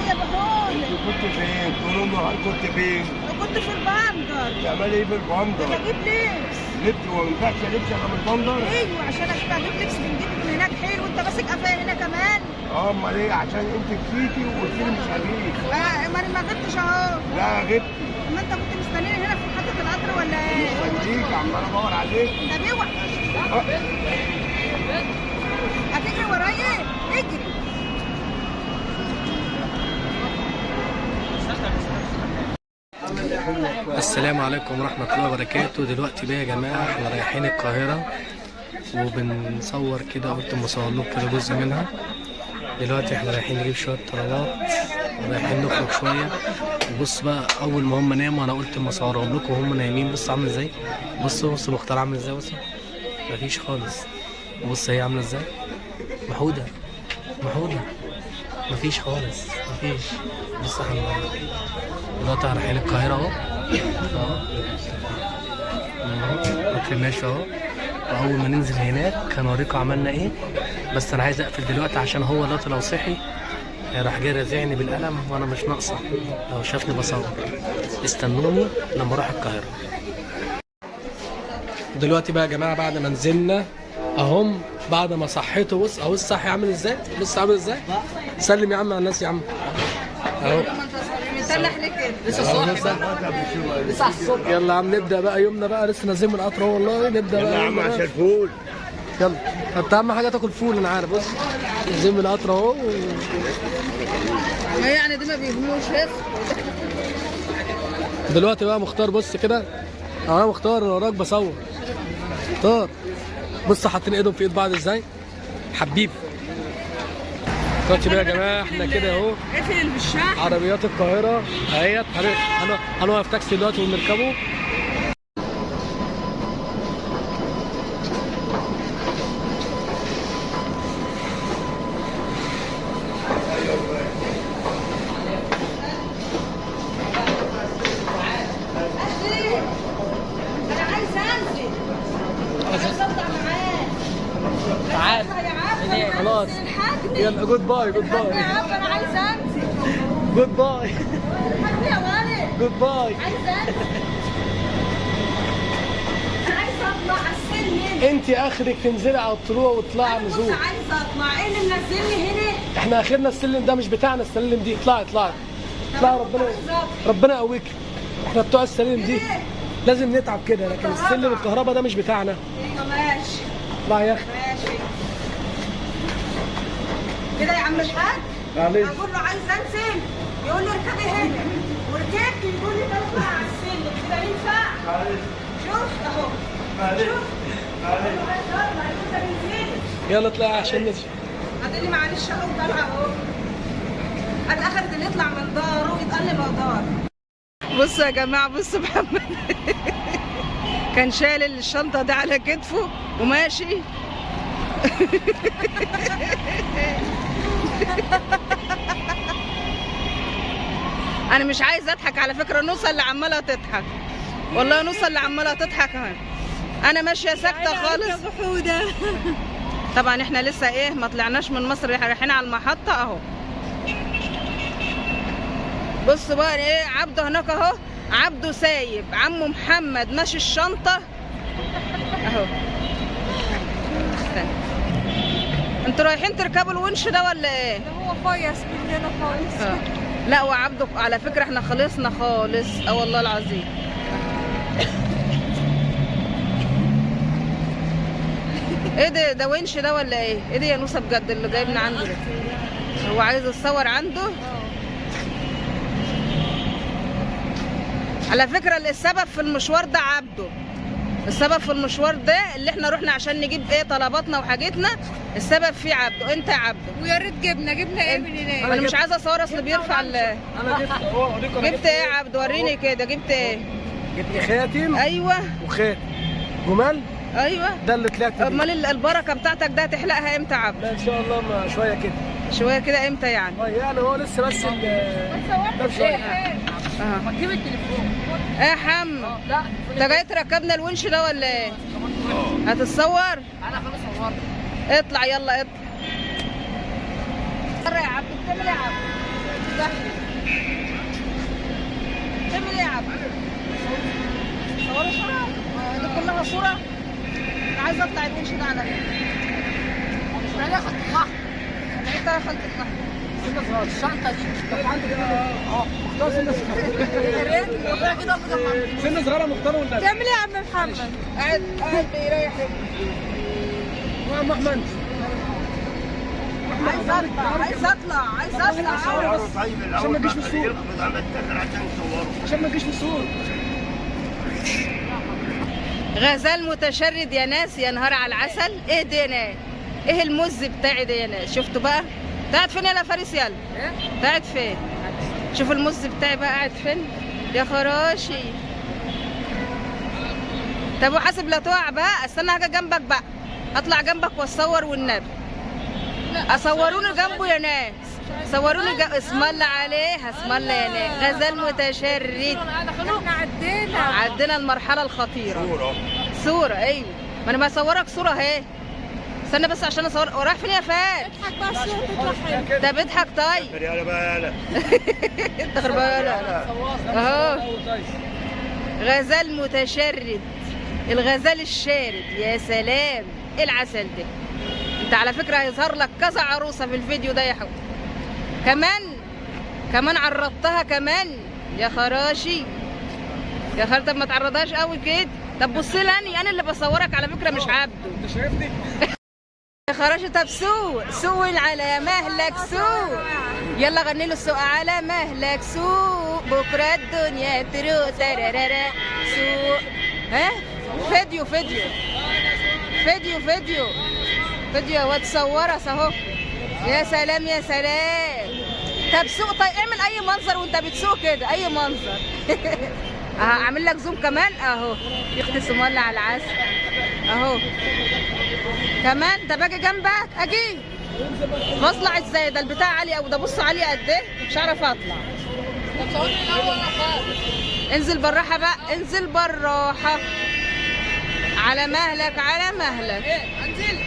ايه يا بحوده؟ انت كنت فين؟ طول النهار كنت فين؟ كنت في البندر. بتعملي ايه في البندر؟ بجيب لبس. لبس؟ هو ما ينفعش لبس انا من البندر؟ ايوه عشان اجيب لبس، بنجيب من هناك حلو، وانت ماسك قفايا هنا كمان. امال ايه؟ عشان انت مشيتي وقلت لي مش هجيب. لا ما انا ما غبتش اهو. لا غبتي. ما انت كنت مستنيني هنا في محطة القطر ولا ايه؟ مستنيك، عمال ادور عليك. طب اوعى هتجري ورايا؟ اجري. السلام عليكم ورحمة الله وبركاته. دلوقتي بقى يا جماعة احنا رايحين القاهرة وبنصور كده، قلت اما اصور لكم كده جزء منها. دلوقتي احنا رايحين نجيب شوية طلبات ورايحين نخرج شوية. وبص بقى أول ما هم ناموا أنا قلت اما اصورهم لكم وهم نايمين. بص عامل ازاي، بصوا بصوا مختار عامل ازاي، بصوا مفيش خالص. بص هي عاملة ازاي، محودة محودة، مفيش خالص مفيش. بص احنا دلوقتي رايحين القاهرة اهو، قطر ماشي اهو. واول ما ننزل هناك هنوريكم عملنا ايه. بس انا عايز اقفل دلوقتي عشان هو دلوقتي لو صحي راح جاي رازعني بالقلم وانا مش ناقصه لو شافني بصور. استنوني لما اروح القاهرة. دلوقتي بقى يا جماعة بعد ما نزلنا اهم، بعد ما صحيته، بص اهو الصحي عامل ازاي، بص عامل ازاي. سلم يا عم على الناس يا عم اهو. لسه صاحي لسه على الصبح. يلا يا عم نبدا بقى يومنا بقى، لسه نازلين من القطر اهو والله. نبدا بقى يلا يا عم عشان الفول. يلا انت اهم حاجة تاكل فول، انا عارف. بص نازلين من القطر اهو يعني ده ما بيهموش. دلوقتي بقى مختار، بص كده اهو مختار وراك بصور. مختار بص حاطين ايدهم في ايد بعض ازاي حبيبي. دلوقتي بقى يا جماعة احنا كده اهو اقفل بالشحن عربيات القاهرة اهيت. هنوقف تاكسي دلوقتي ونركبه. انا عايزه انزل، عايزه اطلع معاك. تعال خلاص يلا goodbye goodbye. انا عايزه انزل. goodbye الحقني يا ولد. goodbye. عايزه انزل، انا عايزه اطلع على السلم. انت اخرك تنزلي على الطلوع وتطلعي على النزول. عايزه اطلع، ايه اللي منزلني هنا؟ احنا اخرنا السلم ده مش بتاعنا، السلم دي. اطلعي اطلعي اطلعي، ربنا ربنا يقويك. احنا بتوع السلم دي لازم نتعب كده، لكن السلم الكهرباء ده مش بتاعنا. ايوه ماشي. اطلعي يا اخي. ماشي كده يا عم الحاج. معلش اقول له عايز انزل يقول لي اركبي هنا، وركبت يقول لي اطلع على السلم. كده ينفع؟ معلش. شوف اهو. معلش. شوف. معلش. يلا اطلعي عشان ننزل. هتقول لي معلش اهو طالعه اهو. انا اخرت اللي يطلع من داره يتقلب على داره. بصوا يا جماعة، بصوا محمد كان شايل الشنطة دي على كتفه وماشي. انا مش عايزه اضحك على فكرة، نوصه اللي عماله تضحك والله، نوصه اللي عماله تضحك اهي. انا ماشية ساكته خالص. طبعا احنا لسه ايه ما طلعناش من مصر، رايحين على المحطة اهو. بصوا بقى ايه عبده هناك اهو، عبده سايب عمه محمد ماشي الشنطة اهو. استنى، انتوا رايحين تركبوا الونش ده ولا ايه؟ ده هو فيص مننا خالص. لا وعبده على فكرة احنا خلصنا خالص، اه والله العظيم. ايه ده؟ ده ونش ده ولا ايه؟ ايه ده يا نوسه بجد اللي جايبنا عنده ده؟ هو عايز يتصور عنده؟ على فكرة السبب في المشوار ده عبده، السبب في المشوار ده اللي احنا رحنا عشان نجيب ايه طلباتنا وحاجتنا، السبب فيه عبده. انت يا عبده. ويا ريت جبنا ايه من هناك. انا مش عايزه اصور اصل بيرفع انا جبت اهو اوريكم. جبت ايه يا عبده؟ وريني كده جبت ايه؟ جبت خاتم. ايوه وخاتم جمال. ايوه ده اللي طلعت بيه. امال البركة بتاعتك ده هتحلقها امتى يا عبده؟ لا ان شاء الله ما شوية كده. شوية كده امتى يعني؟ يعني هو لسه بس ما تصورش. ما تجيب التليفون. ايه يا حم؟ لا انت جاي تركبنا الونش ده ولا ايه؟ هتتصور؟ انا خلاص صورت. اطلع يلا اطلع. يا عبد بتعمل ايه يا عبد؟ الشنطة دي مختار سنة صغيرة. سنة صغيرة مختار والنبي. تعمل ايه يا عم محمد؟ قاعد بيريح. يا عم احمد. عايز اطلع عايز اطلع عايز اطلع. عشان ما تجيش في الصورة. عشان ما تجيش في الصورة. غزال متشرد يا ناس، يا نهار على العسل. ايه ده يا ناس؟ ايه المز بتاعي ده يا ناس؟ شفتوا بقى؟ قاعد فين يا فارس؟ يلا قاعد فين؟ شوف المز بتاعي بقى قاعد فين يا خراشي. طب وحاسب لا تقع بقى، استنى حاجة جنبك بقى، اطلع جنبك واتصور والنبي. اصوروني جنبه يا ناس، صوروني اسم الله عليها، اسم الله يا ناس. غزال متشرد. احنا عدينا المرحلة الخطيرة. صوره ايوه، ما انا بصورك صوره اهي. استنى بس عشان اصور. ورايح فين يا فارس؟ اضحك بقى الصورة تطلع حلوة. طب اضحك طيب. يلا بقى يلا. انت خربانة اهو. غزال متشرد، الغزال الشارد. يا سلام، ايه العسل ده؟ انت على فكرة هيظهر لك كذا عروسه في الفيديو ده يا حب. كمان كمان عرضتها كمان يا خراشي يا خال. طب ما تعرضهاش قوي كده. طب بصي لي، انا اللي بصورك على فكرة مش عبده. انت شايفني يا خراشي؟ طب سوق سوق على مهلك سوق. يلا غني له السوق على مهلك سوق، بكره الدنيا تروق ترارارا سوق. ها فيديو فيديو فيديو فيديو فيديو يا واد، صورك اهو. يا سلام يا سلام. طب سوق. طيب اعمل اي منظر وانت بتسوق كده، اي منظر. هعمل لك zoom كمان اهو. يختي ولا على العسل اهو كمان. طب اجي جنبك؟ اجي بطلع ازاي؟ ده البتاع عالي قوي ده، بص عالي قد ايه، مش عارفه اطلع. طب صورني الاول يا خالد. انزل بالراحة بقى، انزل بالراحة، على مهلك على مهلك. ايه انزل؟